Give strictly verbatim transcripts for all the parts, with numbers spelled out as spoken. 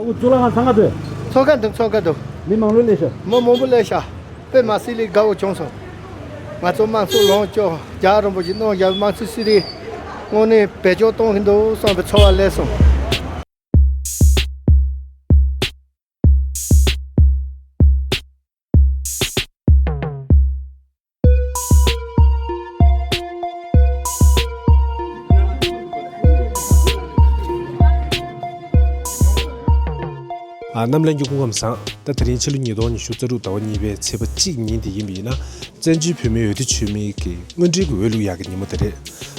ཨུ་གཙུག་ལག་ཁང་འཚང་ཁ་འདུག་འཚོགས་ཀ་འདུག་འཚོགས་ཀ་འདུག་མི་མང་ལོས་ལས་ཤ། མི་མང་པོ་ལས་ཤ། དཔེ་མ་སྲིད་ལས་དགའ་བོ་བྱུང་སོང་། ང་ཚོ་དམངས་གཙོ་ལོངས་སྤྱོད་རྒྱལ་བ་རིན་པོ་ཆེ་གནང་རྒྱལ་བའི་དམངས་གཙོ་སྲིད་རིགས་དངོས་གནས་བེད་སྤྱོད་གཏོང་གི་འདུག་བསམ་པའི་ཚོར་བ་སླེབས་སོང་། ཨ། རྣམ་ལྷན་རྒྱས་སྐུ་ཁམས་བཟང་། ད་དེ་རིང་ཕྱི་ལོ་ཉིས་སྟོང་ཉི་ཤུ་རྩ་དྲུག་ཟླ་བ་གཉིས་པའི་ཚེས་པ་གཅིག་ཉིན་དེ་ཡིན་པ་ཡིན་ན། བཙན་བྱོལ་བོད་མིའི་འོས་བསྡུ་ཆོད་མེད་ཀྱི་དངོས་འབྲེལ་གྱི་འོས་བླུག་ཡག་གི་ཉིན་མོ་དེ་རེད།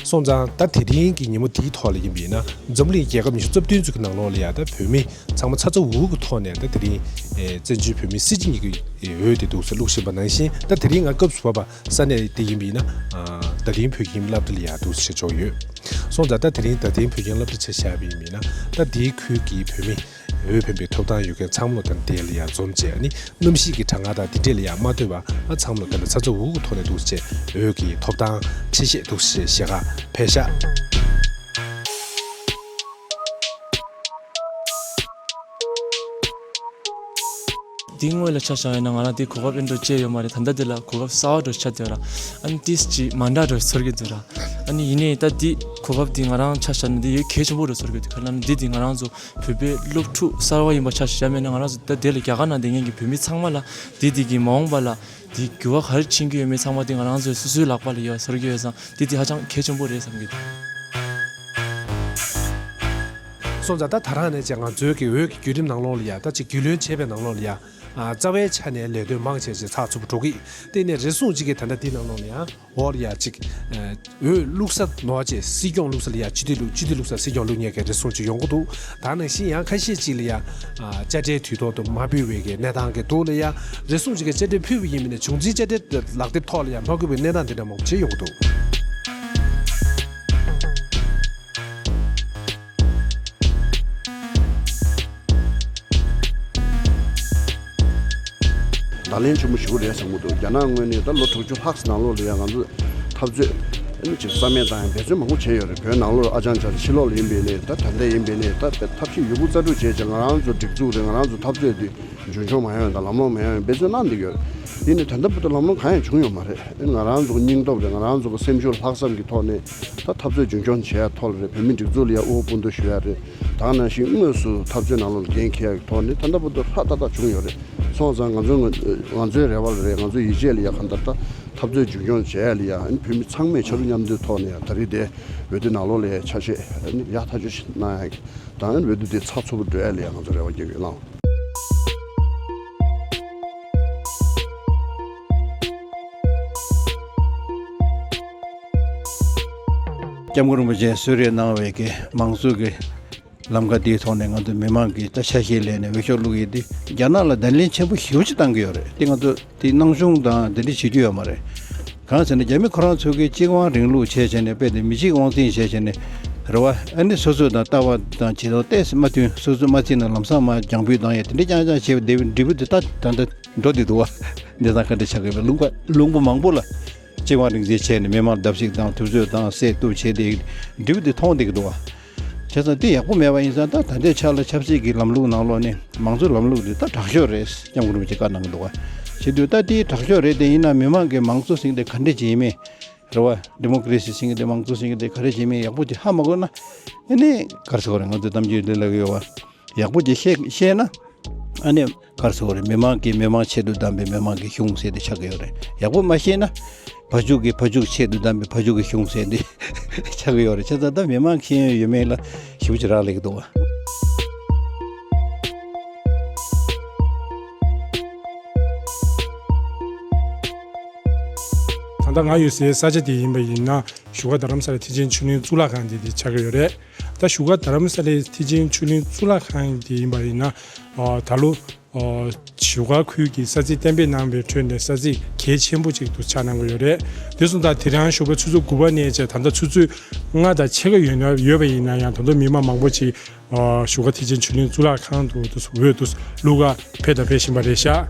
སོང་ཙང་ད་དེ་རིང་གི་ཉིན་མོ་དེའི་ཐོག་ལ་ཡིན་པ་ཡིན་ན། འཛམ་གླིང་རྒྱལ་ཁབ་ཉི་ཤུ་རྩ་བདུན་ཙམ་གྱི་ནང་ལོགས་ལ་ཡ་ད་བོད་མི་ཚང་མ་ཚ་ཚ་འུར་འུར་གྱི་ཐོག་ནས་ད་དེ་རིང་ཨེ་བཙན་བྱོལ་བོད་མིའི་སྲིད་སྤྱི་གཉིས་ཀྱི་འོས་དེ་འདུག་སེ་བླུགས་བཞིན་པ་ནང་བཞིན། ད་དེ་རིང་ང་སྐབས་སུ་བབས་པ་ས་གནས་དེ་ཡིན་པ་ཡིན་ན། ཨ། རྡ་རམ་བོད་ཁྱིམ་སློབ་གྲྭ་ལ་ཡ་འདུག་སེ་འབྱོར་ཡོད། སོང་ཙང་ད་དེ་རིང་རྡ་རམ་བོད་ཁྱིམ་སློབ་གྲྭ་ཆ་བཞག་པ་ཡིན་པ་ཡིན་ན། ད་དེའི་ཁུལ་གྱི་བོད་མི་འོས་འཕེན་པའི་ཐོབ་ཐང་ཡོད་མཁན་ཚང་མ་ལོ་ད་དེ་ལ་ཡང་འཛོམས་བྱས། ཨ་ནི་གནམ་གཤིས་ཀྱི་གྲང་ངར་དང་དེ་འདྲས་ལ་ཡང་མ་ལྟོས་པར། ཨ། ཚང་མ་ལོ་ད་ཚ་ཚ་འུར་འུར་ཐོག་ནས་འདུག་སེ་འོས་ཀྱི་ཐོབ་ཐང་ཆེ་ཤས་འདུག་སེ་ཞལ་ཁ་ཕེབས་ཤག་འདི་སྔོན་ལ་ཆ་བཞག་ཡིན་ན་ང་རང་འདི་གོ་སྐབས་ཨེ་འདྲ་བྱས་ཡོད་མ་རེད། ད་ལྟ་འདི་ལ་གོ་སྐབས་གསར་པ་འདྲ་ཆགས་བསྡད་ར། ཨ་ནི་ཏིས་ཅིག་མ་འདྲ་འདྲ་ཚོར་གྱི་འདུག་ར། ཨ་ནི་ཡིན་ནའི་ད་འདི་གོ་སྐབས་འདི་ང་རང་ཆ་བཞག་ན་འདི་ཡོད་གལ་ཆེན་པོ་འདྲ་ཚོར་གྱི་འདུག་ག་ལ་ན་འདི་འདི་ང་རང་ཚོ་བོད་པའི་སློབ་ཕྲུག་གསར་པ་ཡིན་པ་ཆ་བཞག་མེད་ན། ང་རང་ཚོ་ད་དེ་ལ་རྒྱ་གར་ནང་བསྡད་མཁན་གྱི་བོད་མི་ཚང་མ་ལ་འདི་འདི་གི་མ་འོངས་པ་ལ་འདི་འགྱུར་བ་ག་རེ་ཕྱིན་གྱི་ཡོད་མེད་ཚང་མ་འདི་ང་རང་ཚོའི་སོ་སོའི་ལག་པ་ལ་ཡོད་ཚོར་གྱི་ཡོད་ཙང་། འདི་འདི་ཧ་ཅང་གལ་ཆེན་པོ་རེད་བསམ་གྱི་འདུག་སོང་ཙང་ད་ད་རང་ནས་ཀྱང་ང་ཚོའི་གི་འོས་ཀྱི་བརྒྱུད་རིམ་ནང་ལོགས་ལ་ཡ། ད་ཅིག་རྒྱུས་ལོན་བྱས་པའི་ནང་ལོགས་ལ་ཡ། ཨ། རྩ་བའི་ཆ་ནས་ལས་དོན་མང་ཆེ་ཞིག་ཚགས་ཚུད་པོ་འགྲོ་གི། དེ་ནས་རེ་ཟུང་ཅིག་གིས་ད་ལྟ་འདི་ནང་ལོགས་ལ་ཡ། འོག་ལ་ཡ་ཅིག་ཨ། འོས་བླུགས་ས་ནོར་བྱས་སྲིད་སྐྱོང་བླུགས་ས་ལ་ཡ། སྤྱི་འཐུས་བླུགས། སྤྱི་འཐུས་བླུགས་ས་སྲིད་སྐྱོང་བླུགས་མཁན་གྱི་རེ་ཟུང་ཅིག་ཡོང་གི་འདུག་ད་ནང་བཞིན་ཡང་ཁ་ཤས་ཅིག་ལ་ཡ། ཨ། དཔྱ་ཁྲལ་དུས་ཐོག་ཏུ་མ་ཕུལ་བའི་གི་གནས་སྟངས་ཀྱི་འདུག་ལ་ཡ། རེ་ཟུང་ཅིག་གིས་དཔྱ་ཁྲལ་ཕུལ་བ་ཡིན་པ་ཡིན་ན་བྱུང་འཛིན་དཔྱ་ཁྲལ་ལག་དེབ་ཐོག་ལ་ཡ་མ་བཀོད་པའི་གནས་སྟངས་འདི་འདྲ་མང་པོ་ཅིག་ཡོང་གི་འདུག་བརྡ་ལན་ཆེན་པོ་ཞེ་པོ་རེད་བསམ་གྱི་འདུག་རྒྱ་ནག་ངོས་ནས་ད་ལོ་དྲུག་ཅུ་ལྷག་ཙམ་ནང་ལོགས་ལ་ཡང་ང་ཚོ་འཐབ་རྩོད་ཨ་ནི་ཅིག་རྩ་མེད་བཏང་ཡ་འབད་བརྩོན་མང་པོ་བྱས་ཡོད་རེད། བོད་ནང་ལོགས་ཨ་ཅང་ཅང་ཕྱི་ལོགས་ལ་ཡིན་པའི་ནས། ད་ད་ལྟ་ཡིན་པའི་ནས་ད་ཐབས་ཤེས་ཡོད་དགུ་རྩལ་སྤྲུགས་བྱས་ཀྱང་ང་རང་ཚོ་སྒྲིག་འཛུགས་རེད། ང་རང་ཚོ་འཐབ་རྩོད་འདི་རྒྱུན་འཁྱོངས་མ་ཡོང་དང་ལམ་ལྷོང་མ་ཡོང་འབད་བརྩོན་གནང་བསྡད་ཡོད་རེད། ཡིན་ནའི་ད་ལྟ་བར་དུ་ལམ་ལྷོང་གང་ཡང་བྱུང་ཡོད་མ་རེད། ང་རང་ཚོ་སྙིང་སྟོབས་རེད། ང་རང་ཚོ་སེམས་ཤུགས་ལྷག་བསམ་གྱི་ཐོག་ནས་ད་འཐབ་རྩོད་རྒྱུན་འཁྱོངས་བྱེད་ཡ་ཐོག་ལ་རེད། བོད་མི་སྒྲིག་འཛུགས་ལ་ཡ་དབུ་བོ་སྤུན་བདུན་ཞུ་ཡ་རེད། ད་ག་ནང་བཞིན་དངོས་སུ་འཐབ་རྩོད་ནང་ལོགས་ལ་འགན་འཁྱེར་ཡ་གི་ཐོག་ནས་ད་ལྟ་བར་དུ་ཧྲ་ཏག་ཏག་བྱུང་ཡོད་རེད། སོང་ཙང་ང་ཚོའི་ང་ང་ཚོའི་རེ་བ་ལ་རེད། ང་ཚོའི་ཡིད་ཆེས་ལ་ཡ་གང་ལྟར་ད་འཐབ་རྩོད་རྒྱུན་འཁྱོངས་བྱེད་ཡ་ལ་ཡ། ཨ་ནི་བོད་མི་ཚང་མས་ཕྱར་གྲུ་མཉམ་འདེགས་ཐོག་ནས་ཡ་ད་རེས་དེ་འོས་བསྡུ་ནང་ལོགས་ལ་ཡ་ཆ་ཤས་ཨ་ནི་ཡག་ཐག་ཆོད་ཞིག་གནང་ཡ་གི་དང་། ཨ་ནི་འོས་བསྡུ་དེ་ཚགས་ཚུད་པོ་འགྲོ་ཡ་ལ་ཡ་ང་ཚོ་རེ་བ་རྒྱག་གི་ཡོད་ལགས། སྐྱབས་མགོན་རིན་པོ་ཆེས་གསོལ་རས་གནང་བའི་གི་མང་གཙོ་གི་ལམ་ཁ་དེའི་ཐོག་ནས་ང་ཚོ་མི་མང་གིས་ད་ཆ་ཤས་ལེན་ནས་འོས་ཤོག་བླུགས་ཡས་དེ་རྒྱ་ནག་ལ་བརྡ་ལན་ཆེན་པོ་ཞེ་པོ་ཅིག་བཏང་གི་ཡོད་རེད། དེ་ང་ཚོ་དེ་སྣང་ཆུང་དང་དེ་འདྲ་བྱེད་རྒྱུ་ཡོད་མ་རེད། གང་ཟེར་ན་རྒྱ་མི་ཁོ་རང་ཚོ་གིས་གཅིག་དབང་རིང་ལུགས་བྱས་བྱས་ནས་དཔེ་དེ་མི་གཅིག་དབང་འཛིན་བྱས་བྱས་ནས་རེད་བ། ཨ་ནི་སོ་སོ་དང་ལྟ་བ་དང་བྱེད་སྟངས་ཏོག་ཙམ་མ་མཐུན། སོ་སོ་མ་བརྩིས་ན་ལམ་སང་མར་རྒྱང་འབུད་བཏང་ཡས་དེ་འདྲ་རྐྱང་རྐྱང་བྱས་པ་དེ་འབྲས་བུ་དེ་ད་ད་ལྟ་འགྲོ་བསྡད་འདུག་བ། གནས་སྟངས་ག་འདྲ་ཆགས་ཀྱི་ཡོད་པས། ལུང་པ་ལུང་པ་མང་པོ་ལ་གཅིག་དབང་རིང་འཛིན་བྱས་ནས་མི་མང་བརྡབ་གསིག་དང་དུས་ཚོད་དང་བསད་གཏུབ་བྱས་ཏེ་འབྲས་བུ་དེ་མཐོང་བསྡད་ཀྱི་འདུག་བ། བྱས་ཙང་དེ་ཡག་པོ་མེད་པ་ཡིན་ཙང་། ད་ད་ལྟའི་ཆ་ལ་ཆབ་སྲིད་ཀྱི་ལམ་ལུགས་ནང་ལོགས་ནས་མང་གཙོའི་ལམ་ལུགས་འདི་ད་དྲག་ཤོས་རེད། སྐྱབས་མགོན་རིན་པོ་ཆེས་བཀའ་གནང་གི་འདུག་བ། བྱེད་དུས་ད་དེ་དྲག་ཤོས་རེད། དེ་ཡིན་ན་མི་མང་གིས་མང་གཙོ་ཟེར་མཁན་དེ་ག་འདྲ་ཅིག་ཡིན་མིན་རེད་བ། ཌི་མོ་ཀ་རེ་སི་ཟེར་མཁན་དེ་མང་གཙོ་ཟེར་མཁན་དེ་ག་རེ་ཅིག་ཡིན་མིན་ཡག་པོ་ཅིག་ཧ་མ་གོ་ན། ཨ་ནི་ག་རེ་ཟེར་དགོས་རེད། ང་ཚོས་གཏམ་རྒྱུད་འདི་ལབ་ཀྱི་ཡོད་བ། ཡག་པོ་ཅིག་ཤེས་ཤེས་ན། ཨ་ནི་ག་རེ་ཟེར་དགོས་རེད། མི་མང་གིས་མི་མང་ཆེད་དུ་བདམས་པའི་མི་མང་གི་གཞུང་ཟེར་དེ་ཆགས་ཀྱི་ཡོད་རེད། ཡག་པོ་མ་ཤེས་ན། ཕ་ཕྱུགས་ཀྱིས་ཕ་ཕྱུགས་ཆེད་དུ་བདམས་པའི་ཕ་ཕྱུགས་ཀྱི་གཞུང་ཟེར་དེ་ཆགས་ཀྱི་ཡོད་རེད། བྱས་ཙང་ད་མི་མང་མཁྱེན་ཡོན་ཡོད་མེད་ལ་ཞེ་པོ་ཅིག་རག་ལས་ཀྱི་འདུག་བ། ད་ལྟ་ང་ཡོད་སའི་ས་ཆ་དེ་ཡིན་པ་ཡིན་ན། བཞུགས་སྒར་རྡ་རམ་ས་ལའི་ཐེག་ཆེན་ཆོས་གླིང་གཙུག་ལག་ཁང་དེ་དེ་ཆགས་ཀྱི་ཡོད་རེད། ད་བཞུགས་སྒར་རྡ་རམ་ས་ལའི་ཐེག་ཆེན་ཆོས་གླིང་གཙུག་ལག་ཁང་དེ་ཡིན་པ་ཡིན་ན། ཨ། ད་ལོ། ཨ། བཞུགས་སྒར་ཁུལ་གྱི་ས་ཚིགས་གཏན་འབེབས་གནང་བའི་ཁྲོད་ནས་ས་ཚིགས་གལ་ཆེན་པོ་ཅིག་ཏུ་ཆགས་གནང་གི་ཡོད་རེད། དེ་སོང་ཙང་དེ་རིང་ཞོགས་པ་ཆུ་ཚོད་དགུ་པ་ནས་བྱས་ད་ལྟ་ཆུ་ཚོད་ལྔ་དང་ཕྱེད་ཀ་ཡོད་ན་ཡོད་པ་ཡིན་ན་ཡང་། ད་དུང་མི་མང་མང་པོ་ཅིག་ཨ། བཞུགས་སྒར་ཐེག་ཆེན་ཆོས་གླིང་གཙུག་ལག་ཁང་དུ་འདུག་སེ་འོས་འདུག་སེ་བླུག་ག་ཕེབས་དང་ཕེབས་བཞིན་པ་རེད་ཤག